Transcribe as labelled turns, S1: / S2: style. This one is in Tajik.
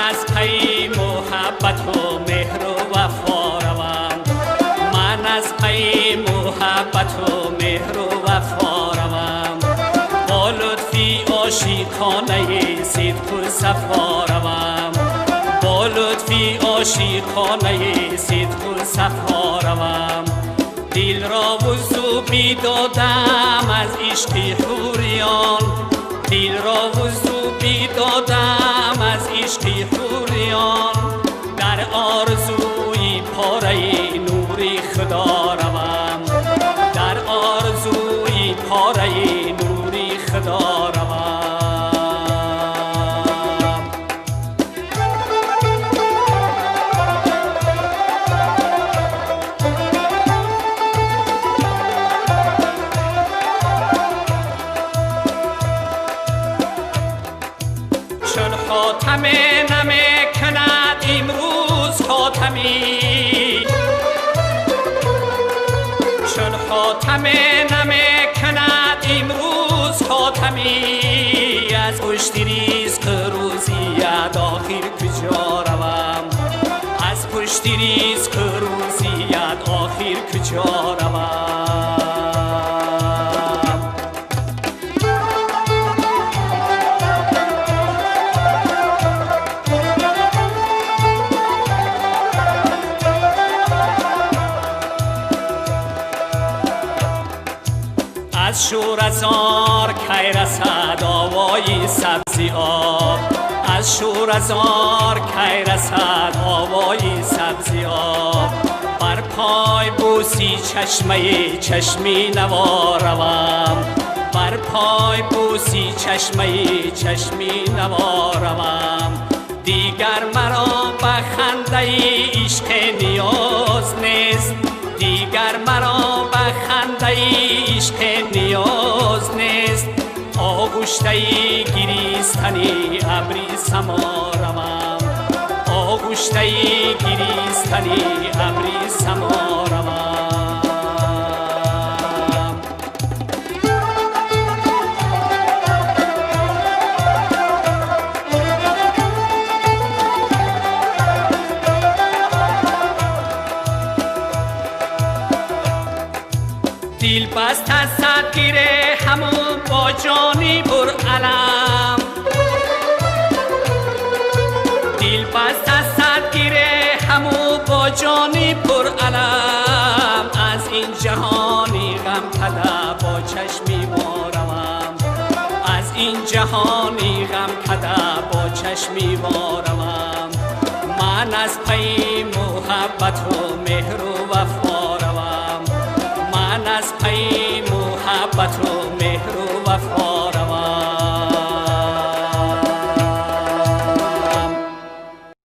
S1: Ман аз пай муҳаббату меҳру вафо равам. Ман аз пай муҳаббату меҳру вафо равам. Бо лутфи ошиқонаи сидқу сафо равам. Бо лутфи ошиқонаи сидқу сафо равам. Дилро вузӯ бидодам аз ишқи ҳуриён. Дилро вузӯ бидодам аз ишқи ҳуриён. Дар орзуи пораи нури Худо равам. Дар орзуи пораи нури Худо равам. Чун хотаме намекунад имрӯз хотамӣ. Чун хотаме намекунад имрӯз хотамӣ. Аз пушти ризқу рӯзият охир куҷо равам? Аз пушти ризқу рӯзият охир куҷо равам? Аз шӯразор кай расад овои сабзи об. Аз шӯразор кай расад овои сабзи об. Бар пой бӯси чашмаи чашми наво равам. Бар пой бӯси чашмаи чашми наво равам. Дигар маро ба хандаи ишқ ниёз нест. Дигар маро ба хандаи ишқ ниёз нест. Оғӯштаи гиристани абри само равам. Оғӯштаи гиристани абри само равам. Дил баст аз сад гире ҳамун бо ҷони пуралам. Дил баст аз сад гире ҳамун бо ҷони пуралам. Аз ин ҷаҳони ғамкада бо чашми мо равам. Аз ин ҷаҳони ғамкада бо чашми мо равам. Ман аз пайи муҳаббату меҳру вафо равам. Ман аз пайи муҳаббату меҳру вафо